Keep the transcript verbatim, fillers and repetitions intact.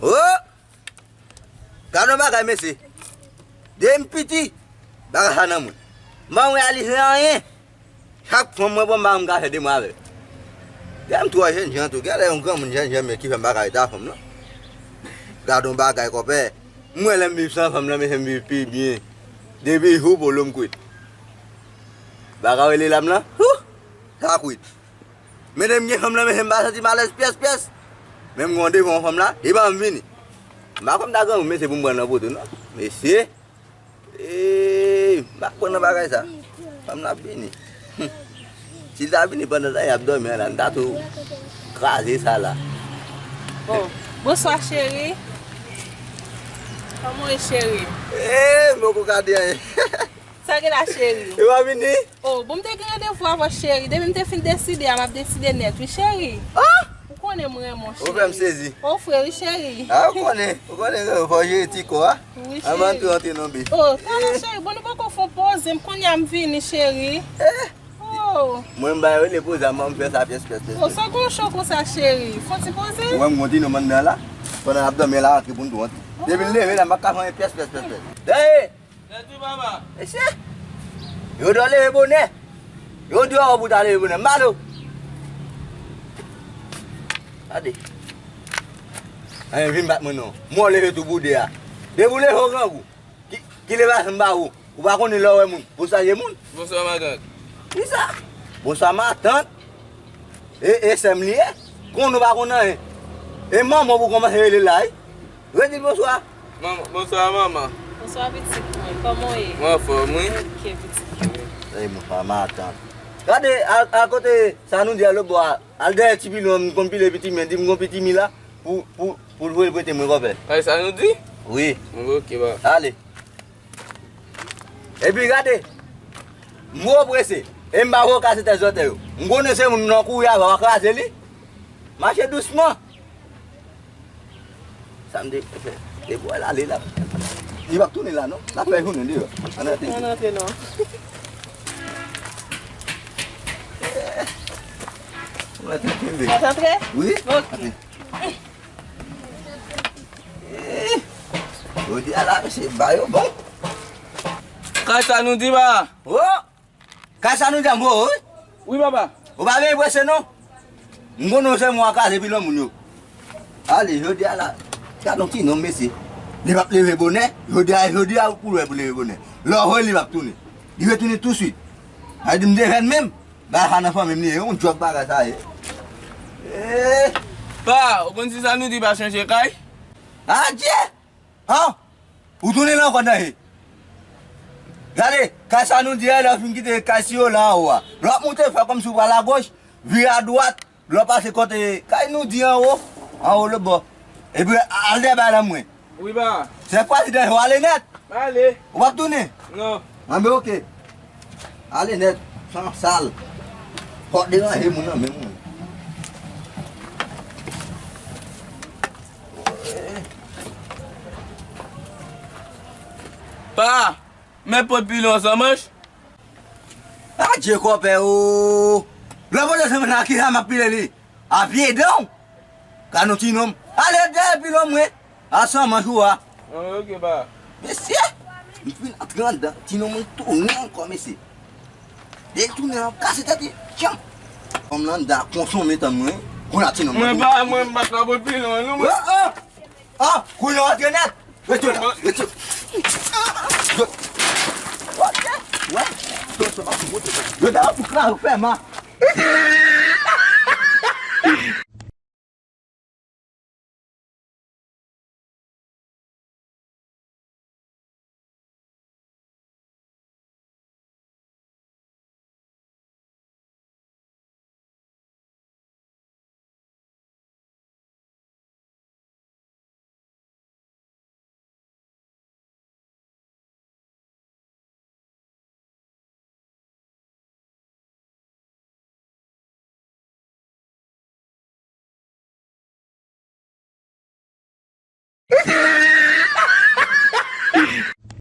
Oh! Gade yon bagay, mesye. Depi m piti, bagay sa nan mwen. M pa reyalize anyen. Chak fanm mwen pran, m pa janm ka fè de mwa avè l. Gade m twò jènjan tou. Gade yon granmoun jènjan, men ki fè m pa ka rete ak fanm nan. Gade yon bagay, kòpè. M wè lè m viv san fanm nan, mesye, m viv pi byen. Depi jou polo m kwit. Bagay rele lam nan, hou, sa kwit. Men depi m gen fanm nan, mesye, m pa santi m alèz pyès, pyès. Men m gen yon devan yon fanm la, li pa janm vini. M pa konn m ta granmoun, mesye, pou m pran nan poto, non. Mesye, eey, m pa kwè nan bagay sa. Fanm nan ap vini. Si l ta vini pandan tan y ap dòmi an la, m ta tou kraze sa la. Bon, bonswa, cheri. Kòman w ye, cheri? Eey, m poko ka di anyen. Sa gen la, cheri? Yo pa vini? Oh, bon, m te gen randevou avè w, cheri. Depi m te fin deside a, m ap deside nèt, wi, cheri. Ah! Ou konnen m renmen w, cheri. Ou fè m sezi. Ou fre, wi, cheri. Ah, ou konnen. Ou konnen, fò w jere ti kò a. Wi, cheri. Anvan tou antre nan bi. Oh, talè, cheri. Bon, nou poko fè yon poze. M konnen m vini, cheri. Eh! Oh! Mwen, m bay rele poze a, m fè sa pyès, pyès, pyès, pyès. Oh, sa gon cho konsa, cheri. Fò ti poze. Ou wè m kontinye anndan la. Pandan l ap dòmi la, antre pou n tou antre. Depi l leve la, m pa ka fè anyen pyès, pyès, pyès, pyès. Dèyè! Nèt wi, papa. Mesye, yo di w leve bonè. Yo di w pou w ta leve bonè. M pa di w. Gade. Anyen vin bat mwen non. Mwen w leve tou boude a. Depi w leve w grangou. Ki, ki leve a sanm ba ou. Ou pa konnen lè w wè moun pou w salye moun. Bonswa, matant. Kisa? Bonswa, matant. E, e sè m li ye. Konnen w pa konn anyen. E manman w pou kòmanse rele l la, wi. Redi l bonswa. Manman, bonswa, manman. Bonswa, pitit mwen. Kòman w ye? Mwen anfòm, wi. Ok, pitit mwen. Ey, bonswa, matant. Gade, a, a kote sa nou di a lòt bò a. Al dèyè ti pilon an, m konn pile pitimi an, di m gon pitimi la, pou, pou, pou l voye l prete mwen, kòpè. Ay, sa nou di? Wi. Bon, ok, ba. Ale. Epi gade, m gwo prese, e m pa vle w kase tèt zòtèy yo. M konnen se moun nan kouri avè w, w a kraze li. Mache dousman. Sa m te fè, depi w al ale la. Li p ap tounen la, non? L ap fè jounen deyò. Ann antre. Ann antre, non. Ann antre, kenbe. Ann antre? Wi. Ok. Antre. Eh, jodi a la, mesye, ba yo bon. Kay sa nou di ba? Oh! Kay sa nou di a m voye, wi. Wi, papa. Ou pa vin prese, non. M konnen w se mwen w a kraze pilon moun yo. Ale, jodi a la, gad yon ti nonm, mesye. Li p ap leve bonè. Jodi a, jodi a, pou l wè pou leve bonè. Lè w voye, li p ap tounen. Li retounen touswit. Sa vle di m te jèn menm. Bagay sa nan fanmi m li ye, yon djòk bagay sa ye. Eh! Pa, ou konn si sa nou di pa chanje kay? Adye! Han! Ou tounen la ankò nan ye. Gade, kay sa nou di a, lè w fin kite kay Siyo la anwo a. Lè w ap moute, fè kòmsi w pral agoch, vire adwat, lè w pase kote kay nou di anwo, anwo lòt bò. Epi al dèyè bay la mwen. Wi, ba. Se pwazidan yo ale nèt. Ale. Ou p ap tounen? Non. Anben, ok. Ale nèt, san sal. Fòk deranje moun nan menm, wi. Pa, men pot pilon san manch. Adye kòpè o. Lè pote san manch la, kisa m ap pile li? A pye dan w. Gad yon ti nonm. Ale dèyè pilon mwen. A san manch ou a. Ann, ok, pa. Mesye! M fin antre anndan. Ti nonm mwen tounen ankò, mesye. Lè l tounen an, kase tèt li. Tchan! Fanm nan anndan ap konsome tann mwen. Kounye a ti nonm mwen. Mwen pa, mwen m pa ka pot pilon, non, mwen. Ah, ah! Ah, kounye a w antre nèt. Rete la, rete. Yo. Wè. Yo, sa pa pou bote. Yo, dayè pou kraze fè ma.